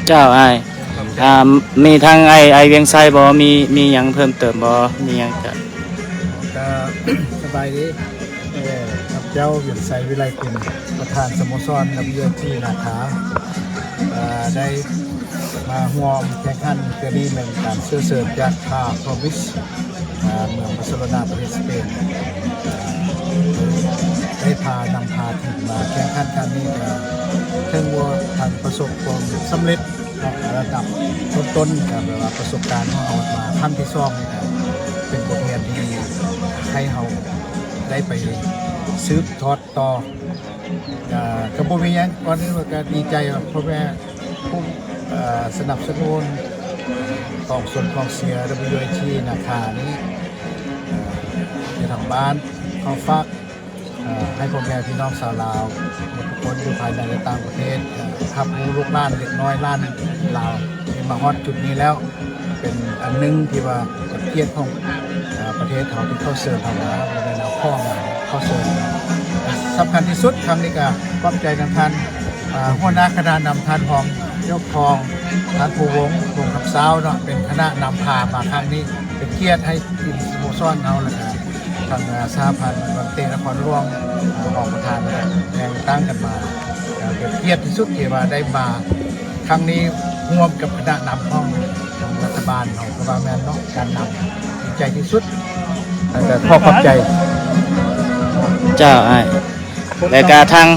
ເຈົ້າອ້າຍ ອ່າ ມີທາງອ້າຍ ອ້າຍວຽງໄຊບໍ່ ມີ ມີຫຍັງເພີ່ມເຕີມບໍ່ ມີຫຍັງຈະ ກໍສະບາຍດີ ເອີ ຂ້າພະເຈົ້າ ວຽງໄຊ ວິໄລກຸນ ປະທານສະໂມສອນ WIT ນາຄາ ເອີ ໄດ້ມາຮ່ວມແຂ່ງຂັນເທື່ອນີ້ ແມ່ນການເຊື້ອເຊີນຈາກ Car Promise ອ່າ ເມືອງບາເຊໂລນາ ປະເທດສະເປນ ໄດ້ພາ ນຳພາທີມມາແຂ່ງຂັນຄັ້ງນີ້ ກໍເຖິງວ່າທັນປະສົບຄວາມສຳເລັດເນາະ ລະດັບຕົ້ນໆ ກໍແບບວ່າປະສົບການຂອງເຮົາມາຄັ້ງທີສອງນີ້ ກໍເປັນບົດຮຽນທີ່ໃຫ້ເຮົາໄດ້ໄປສືບທອດຕໍ່ ກໍ ກໍບໍ່ມີຫຍັງ ກ່ອນອື່ນກໍດີໃຈ ເພາະວ່າ ຜູ້ ເອີ ສະໜັບສະໜູນກອງຊົນກອງເຊຍ WIT ນາຄານີ້ ເອີ ຢູ່ທາງບ້ານ ຂໍຝາກ ເອີ ໃຫ້ພໍ່ແມ່ພີ່ນ້ອງຊາວລາວໝົດທຸກຄົນ ຢູ່ພາຍໃນ ແລະ ຕ່າງປະເທດ ເອີ ຮັບຮູ້ລູກຫຼານເດັກນ້ອຍຫຼານລາວ ທີ່ມາຮອດຈຸດນີ້ແລ້ວ ເປັນອັນໜຶ່ງທີ່ວ່າເປັນກຽດຂອງ ເອີ ປະເທດເຮົາ ທີ່ເຂົາເຊີນເຮົາມາ ບໍ່ແມ່ນເອົາຂອງມາ ເຂົາເຊີນມາ ສຳຄັນທີ່ສຸດ ຄັ້ງນີ້ກໍຂອບໃຈນຳທ່ານ ອ່າ ຫົວໜ້າຄະນະນຳ ທ່ານຮອງເຈົ້າຄອງ ທ່ານພູວົງ ວົງຄຳຊາວເນາະ ເປັນຄະນະນຳພາມາຄັ້ງນີ້ ເປັນກຽດໃຫ້ທີມສະໂມສອນເຮົາ ແລ້ວກະທາງ ອ່າ ສະຫະພັນບານເຕະນະຄອນຫຼວງ ອ່າ ຮອງປະທານແຕ່ງຕັ້ງກັນມາ ກໍເປັນກຽດທີ່ສຸດທີ່ວ່າໄດ້ມາ ຄັ້ງນີ້ຮ່ວມກັບຄະນະນຳຂອງ ຂອງລັດຖະບານເຮົາ ກໍວ່າແມ່ນເນາະ ການນຳ ດີໃຈທີ່ສຸດ ແລ້ວກໍຂໍຂອບໃຈ. ເຈົ້າອ້າຍ ແລ້ວກະທາງ